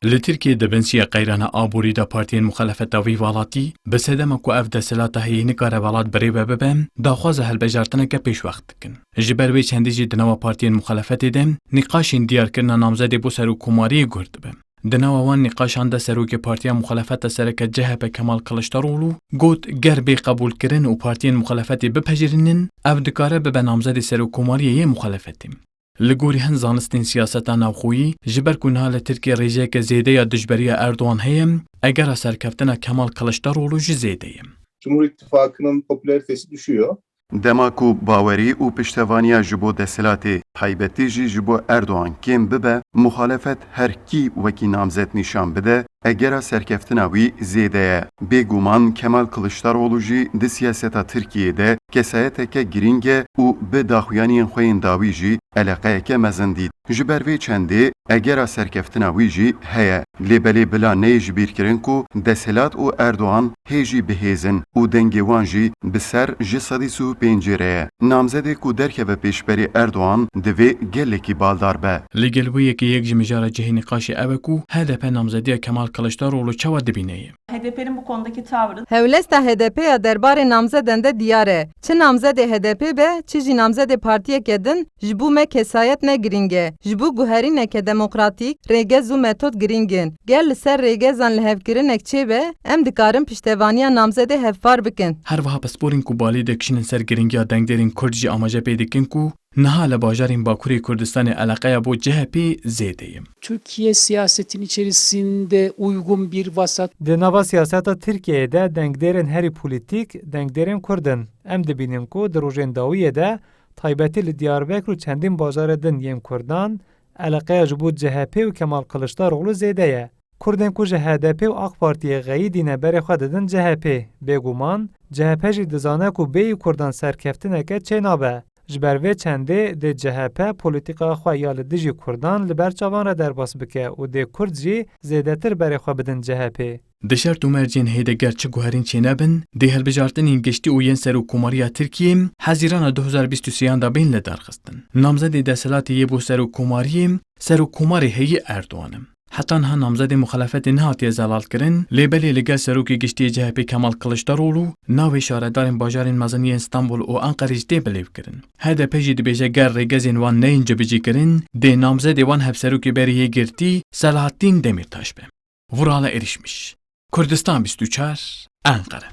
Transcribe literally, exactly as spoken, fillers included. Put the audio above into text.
Li Tirkiyê di bin siyê qeyrana aborî de partiyên muxalefeta vî welatî, bi sedema ku ev desthilata heyî nikare welat birêve bibe, daxwaza hilbijartineke pêşwext dikin. Ji ber wê çendî jî di nava partiyên muxalefetê de nîqaşên diyarkirina namzedê bo serokkomariyê guh dibe. Di nava wan nîqaşan de serokê Partiya Muxalefeta Sereke C H P Kemal Kiliçdaroglu got, ger bê qebûlkirin û partiyên muxalefetê bipejirînin, ev dikare bibe namzedê serokkomariyê yê muxalefetê. Li gorî hin zanistên siyaseta navxweyî, ji ber ku niha li Tirkiyê rêjeyeke zêde ya dijberiya Erdogan heye, egera serkeftina Kemal Kiliçdaroglu jî zêde ye. Cumhur İttifakı'nın popülaritesi düşüyor. Dema ku bawerî û piştevaniya ji bo desthilatê, taybetî jî ji bo Erdogan kêm bibe, muxalefet her kî wekî namzet nîşan bide, egera serkeftina wî zêde ye. Bêguman Kemal Kiliçdaroglu jî di siyaseta Tirkiyeyê de kesayeteke girîng e û bi daxuyaniyên xwe yên dawî jî eleqeyeke mezin dît. Ji ber vê çendê egera serkeftina wî jî heye. Lê belê bila neyê ji bîr kirin ku desthilat û Erdogan hê jî bi hêz in û dengê wan jî bi ser ji sedî sî û pêncê re ye. Namzedê ku derkeve pêşberî Erdogan divê gelekî baldar be. Li gel wê yekê yek ji mijara cihê nîqaşê ew e ku H D P namzediya Kemal Kiliçdaroglu çawa dibîne yê. H D P'nin bu konudaki tavrı. Hewlesta H D P ya derbarê namzeden de diyar e. Çi namzedê H D P be, çi jî namzedê partiyeke din, ji bo me kesayet ne girîng e. Ji bo guherîneke demokratîk, rêgez û metod girîng in. Ger li ser rêgezan lihevkirinek çêbe, em dikarin piştevaniya namzedê hevpar bikin. Her wiha pisporên ku balî dikişînin ser girîngiya dengdêrên Kurd jî amaje pê dikin ku niha li bajarên Bakurê Kurdistanê eleqeya bo C H P zêde ye. Türkiye siyasetin içerisinde uygun bir vasat. Di nava siyaseta Tirkiyeyê de dengdêrên herî polîtîk dengdêrên Kurd in. Em dibînin ku di rojên dawiyê de, taybetî li Diyarbekir û çendîn bajarê din yên Kurdan, eleqeya ji bo C H P û Kemal Kiliçdaroglu zêde ye. Kurdên ku ji H D P û AK Partiyê xeyidîne berê xwe didin C H P. Bêguman, C H P jî dizane ku bêyî Kurdan serkeftineke çênabe. Ji ber vê çendê dê C H P polîtîkaya xwe ya li dijî Kurdan li ber çavan re derbas bike û dê Kurd jî zêdetir berê xwe bidin C H P. Di şert û mercên hê de ger çi guherîn çênebin, dê hilbijartinên giştî û yên serokkomariya Tirkiyê Hezîrana du hezar bîst û sêyan de bên lidarxistin. Namzedê desthilatê yê bo serokkomariyê, serokkomarê heyî Erdogan e. Heta niha namzedê muxalefetê nehatiye zelalkirin, lê belê li gel serokê giştî yê C H P Kemal Kiliçdaroglu navê şaredarên bajarên mezin yên Stenbol û Enqerê jî tê bilêvkirin. H D P jî dibêje ger rêgezên wan neyên cibicîkirin, dê namzedê wan hevserokê berê yê girtî Selahattîn Demîrtaş be. Vural Erişmiş, Kurdistan bîst û çar, Enqere.